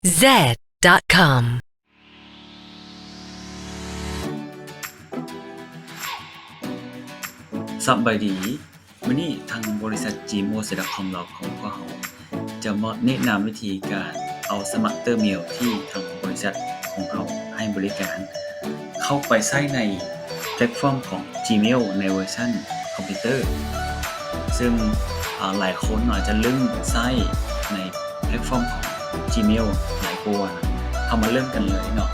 Z dot com. ສະບາຍດີ, ມື້ນີ້ທາງບໍລິສັດ Gmail ຂອງພວກເຮົາຈະມາແນະນຳວິທີການເອົາສະມາດເຕີເມວທີ່ທາງບໍລິສັດຂອງເຮົາໃຫ້ບໍລິການ ເຂົ້າໄປໃຊ້ໃນແພລດຟອມຂອງ Gmail ໃນເວີຊັນຄອມພິວເຕີ ເຊິ່ງ ອາ ຫຼາຍຄົນອາດຈະລຶ້ງໃຊ້ໃນແພລດຟອມຂອງ Gmail ຫຼາຍກວ່າ. ເຮົາມາເລີ່ມກັນເລີຍເນາະ.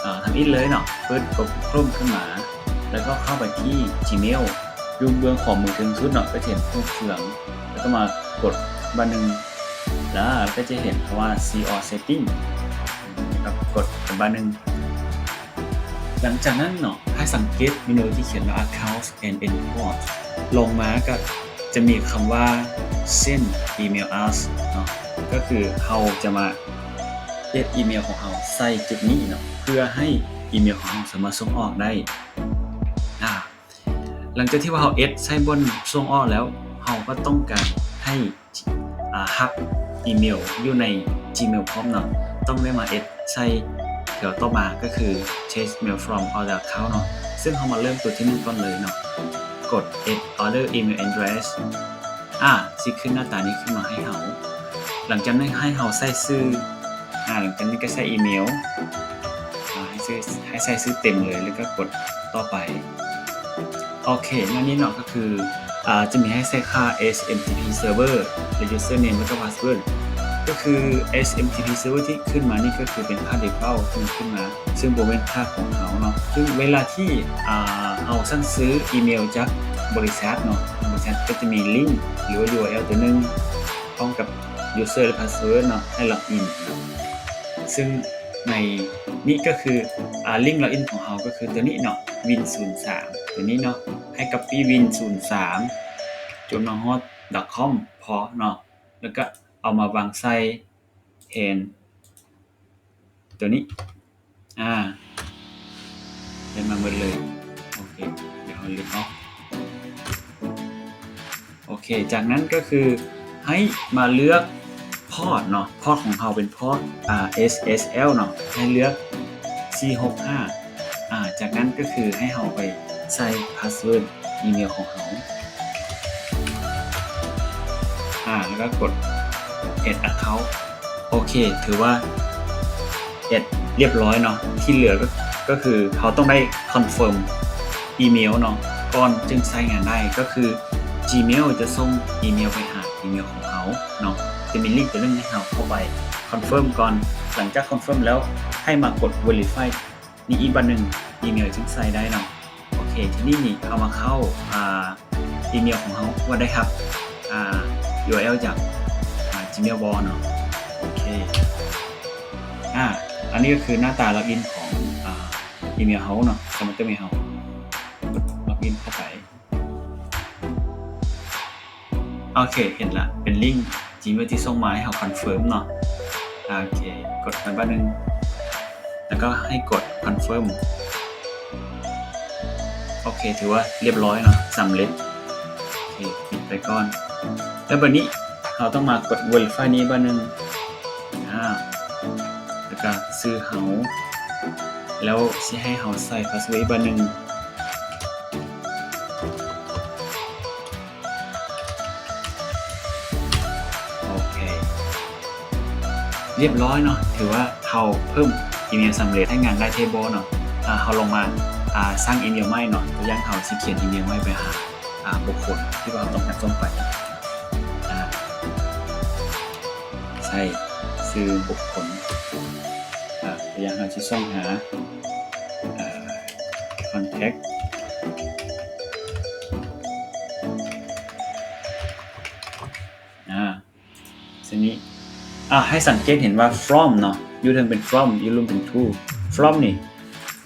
ອາ ທຳອິດເລີຍເນາະ, ເປີດ Google Chrome ຂຶ້ນມາ ແລ້ວກໍເຂົ້າໄປທີ່ Gmail ຢູ່ເບື້ອງຂວາມືເທິງສຸດເນາະ, ກໍຈະເຫັນຮູບເຟືອງ ແລ້ວກໍມາກົດບາດໜຶ່ງ ແລ້ວກໍຈະເຫັນຄຳວ່າ See All Setting ແລ້ວກໍກົດໄປບາດໜຶ່ງ. ຫຼັງຈາກນັ້ນເນາະ ໃຫ້ສັງເກດເມນູທີ່ຂຽນວ່າ Accounts and Imports ລົງມາກໍຈະມີຄຳວ່າ Send Email Us ເນາະ, ກໍຄືເຮົາຈະມາເອດອີເມວຂອງເຮົາໃສ່ຈຸດນີ້ເນາະ ເພື່ອໃຫ້ອີເມວຂອງເຮົາສາມາດສົ່ງອອກໄດ້. ອາ ຫຼັງຈາກທີ່ວ່າເຮົາເອດໃສ່ບ່ອນສົ່ງອອກແລ້ວ ເຮົາກໍຕ້ອງການໃຫ້ ອາ ຮັບອີເມວຢູ່ໃນ Gmail ພ້ອມເນາະ, ຕ້ອງໄດ້ມາເອດໃສ່ແຖວຕໍ່ມາ ກໍຄື Test Mail from Other Account ເນາະ, ເຊິ່ງເຮົາມາເລີ່ມຕົວທີໜຶ່ງກ່ອນເລີຍເນາະ. ກົດ Add Other Email Address ອາ ຊິຂຶ້ນໜ້າຕານີ້ຂຶ້ນມາໃຫ້ເຮົາ. ຫຼັງຈາກນັ້ນໃຫ້ເຮົາໃສ່ຊື່ ອາ ຫຼັງຈາກນັ້ນກໍໃສ່ອີເມວ ອາ ໃຫ້ຊື່ ໃຫ້ໃສ່ຊື່ເຕັມເລີຍ ແລ້ວກໍກົດຕໍ່ໄປ. ໂອເຄ ແນວນີ້ເນາະ ກໍຄື ອາ ຈະມີໃຫ້ໃສ່ຄ່າ SMTP server ແລະ username ແລ້ວກໍ password ກໍຄື SMTP server ທີ່ຂຶ້ນມານີ້ ກໍຄືເປັນຄ່າ default ທີ່ມັນຂຶ້ນມາ ເຊິ່ງບໍ່ແມ່ນຄ່າຂອງເຮົາເນາະ. ເຊິ່ງເວລາທີ່ ອາ ເຮົາສັ່ງຊື້ອີເມວຈາກບໍລິສັດເນາະ, ທາງບໍລິສັດກໍຈະມີລິ້ງ ຫຼືວ່າ URL ຕົວໜຶ່ງ ພ້ອມກັບ user ແລະ password ເນາະ ໃຫ້ login ເນາະ. ເຊິ່ງໃນນີ້ກໍຄື ອາ ລິ້ງ login ຂອງເຮົາກໍຄືຕົວນີ້ເນາະ, win ສູນສາມ ຕົວນີ້ເນາະ. ໃຫ້ copy win ສູນສາມ ຈົນມາຮອດ .com ພໍເນາະ, ແລ້ວກໍເອົາມາວາງໃສ່ແທນຕົວນີ້. ອາ ໄດ້ມາໝົດເລີຍ. ໂອເຄ ດຽວເຮົາລຶບອອກ. ໂອເຄ ຈາກນັ້ນກໍຄືໃຫ້ມາເລືອກ port ເນາະ, port ຂອງເຮົາເປັນ port ອາ SSL ເນາະ, ໃຫ້ເລືອກ ສີ່ຫົກຫ້າ. ອາ ຈາກນັ້ນກໍຄືໃຫ້ເຮົາໄປໃສ່ password ອີເມວຂອງເຮົາ ອາ ແລ້ວກໍກົດ add account. ໂອເຄ ຖືວ່າ add ລຽບຮ້ອຍເນາະ. ທີ່ເຫຼືອກໍ ກໍຄືເຮົາຕ້ອງໄດ້ confirm ອີເມວເນາະ ກ່ອນຈຶ່ງໃຊ້ງານໄດ້. ກໍຄື Gmail ຈະສົ່ງອີເມວໄປຫາອີເມວຂອງເຮົາເນາະ, ຈະມີລິ້ງຕົວໜຶ່ງໃຫ້ເຮົາເຂົ້າໄປ confirm ກ່ອນ. ຫຼັງຈາກ confirm ແລ້ວ ໃຫ້ມາກົດ verify ນີ້ອີກບາດໜຶ່ງ ອີເມວຈຶ່ງໃຊ້ໄດ້ເນາະ. ໂອເຄ ທີນີ້ນີ້ເຮົາມາເຂົ້າ ອາ ອີເມວຂອງເຮົາວ່າໄດ້ຮັບ ອາ URL ຈາກ ອາ Gmail ບໍ່ເນາະ. ໂອເຄ ອາ ອັນນີ້ກໍຄືໜ້າຕາ login ຂອງ ອາ ອີເມວເຮົາເນາະ, ສະມາດເຕີເມວເຮົາ login ເຂົ້າໄປ. ໂອເຄ ເຫັນລະ ເປັນລິ້ງ Gmail ທີ່ສົ່ງມາໃຫ້ເຮົາ confirm ເນາະ. ໂອເຄ ກົດໄປບາດໜຶ່ງ ແລ້ວກໍໃຫ້ກົດ confirm. ໂອເຄ ຖືວ່າລຽບຮ້ອຍເນາະ, ສຳເລັດ. ໂອເຄ ປິດໄປກ່ອນ. ແລ້ວບາດນີ້ເຮົາຕ້ອງມາກົດ verify ນີ້ບາດໜຶ່ງ ອາ ແລ້ວກໍຊື່ເຮົາ ແລ້ວຊິໃຫ້ເຮົາໃສ່ password ບາດໜຶ່ງ. ໂອເຄ ລຽບຮ້ອຍເນາະ, ຖືວ່າເຮົາເພີ່ມອີເມວສຳເລັດ. ໃຊ້ງານໄດ້ແທ້ບໍ່ເນາະ? ອາ ເຮົາລອງມາ ອາ ສ້າງອີເມວໃໝ່ເນາະ. ຕົວຢ່າງເຮົາຊິຂຽນອີເມວໃໝ່ໄປຫາ ອາ ບຸກຄົນທີ່ວ່າເຮົາຕ້ອງການສົ່ງໄປ. ອາ ໃສ່ຊື່ບຸກຄົນ. ອາ ຕົວຢ່າງເຮົາຊິສົ່ງຫາ ອາ contact ອາ ເຊັ່ນນີ້. ອາ ໃຫ້ສັງເກດເຫັນວ່າ from ເນາະ, ຢູ່ເທິງເປັນ from, ຢູ່ລຸ່ມເປັນ to. From ນີ້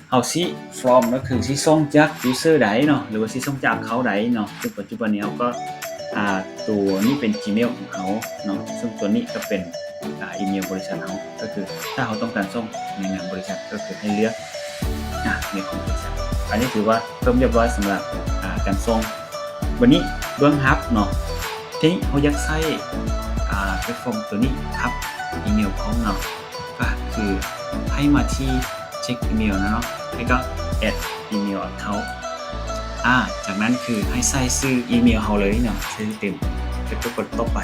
ເຮົາຊິ from ກໍຄືຊິສົ່ງຈາກ user ໃດເນາະ ຫຼືວ່າຊິສົ່ງຈາກ account ໃດເນາະ. ເຊິ່ງປັດຈຸບັນນີ້ເຮົາກໍ ອາ ຕົວນີ້ເປັນ Gmail ຂອງເຮົາເນາະ, ເຊິ່ງຕົວນີ້ກໍເປັນ ອາ ອີເມວບໍລິສັດເຮົາ. ກໍຄືຖ້າເຮົາຕ້ອງການສົ່ງໃນນາມບໍລິສັດ ກໍຄືໃຫ້ເລືອກ ອາ ອີເມວຂອງບໍລິສັດ. ອັນນີ້ຖືວ່າເພີ່ມລຽບຮ້ອຍສຳລັບ ອາ ການສົ່ງ. ບັດນີ້ເບື້ອງຮັບເນາະ, ທີນີ້ເຮົາຢາກໃຊ້ ອາ ແພລດຟອມຕົວນີ້ຮັບອີເມວພ້ອມເນາະ. ຄືໃຫ້ມາທີ່ check email ນະເນາະ ແລ້ວກໍ add email account ອາ ຈາກນັ້ນຄືໃຫ້ໃສ່ຊື່ອີເມວເຮົາເລີຍເນາະ ຊື່ເຕັມ ແລ້ວກໍກົດຕໍ່ໄປ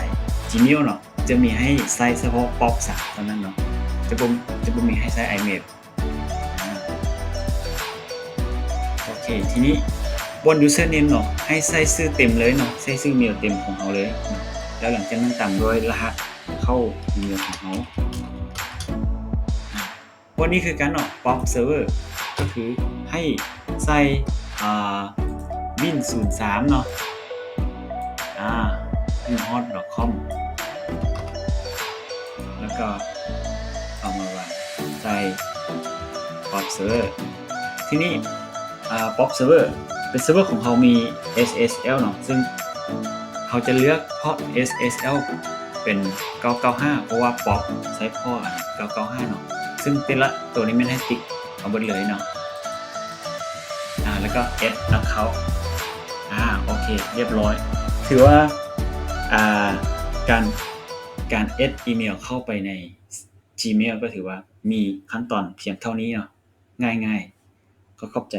Gmail ເນາະ ຈະມີໃຫ້ໃສ່ສະເພາະ pop ສາມ ເທົ່ານັ້ນເນາະ ຈະບໍ່ ຈະບໍ່ມີໃຫ້ໃສ່ iMail ອາ ໂອເຄ ທີນີ້ບ່ອນ username ເນາະ ໃຫ້ໃສ່ຊື່ເຕັມເລີຍເນາະ ໃສ່ຊື່ອີເມວເຕັມຂອງເຮົາເລີຍເນາະ ແລ້ວຫຼັງຈາກນັ້ນຕາມດ້ວຍລະຫັດເຂົ້າອີເມວຂອງເຮົາ ອາ ບ່ອນນີ້ຄືກັນເນາະ pop server ກໍຄືໃຫ້ໃສ່ ອາ win ສູນສາມເນາະ ອາ bluehost.com ແລ້ວກໍເອົາມາວາງໃສ່ pop server ທີນີ້ ອາ pop server ເປັນ server ຂອງເຮົາມີ SSL ເນາະ ຊຶ່ງເຮົາຈະເລືອກ port SSL ເປັນ ເກົ້າເກົ້າຫ້າ ເພາະວ່າ pop ໃຊ້ port ເກົ້າເກົ້າຫ້າເນາະ ຊຶ່ງແຕ່ລະໂຕນີ້ແມ່ນໃຫ້ຕິກເອົາເບິດເລີຍເນາະ ອາ ແລ້ວກໍ add account ອາ ໂອເຄ ຮຽບຮ້ອຍ ຖືວ່າ ອາ ການ ການ add ອີເມວເຂົ້າໄປໃນ Gmail ກໍຖືວ່າມີຂັ້ນຕອນພຽງເທົ່ານີ້ເນາະ ງ່າຍໆ ຂໍຂອບໃຈ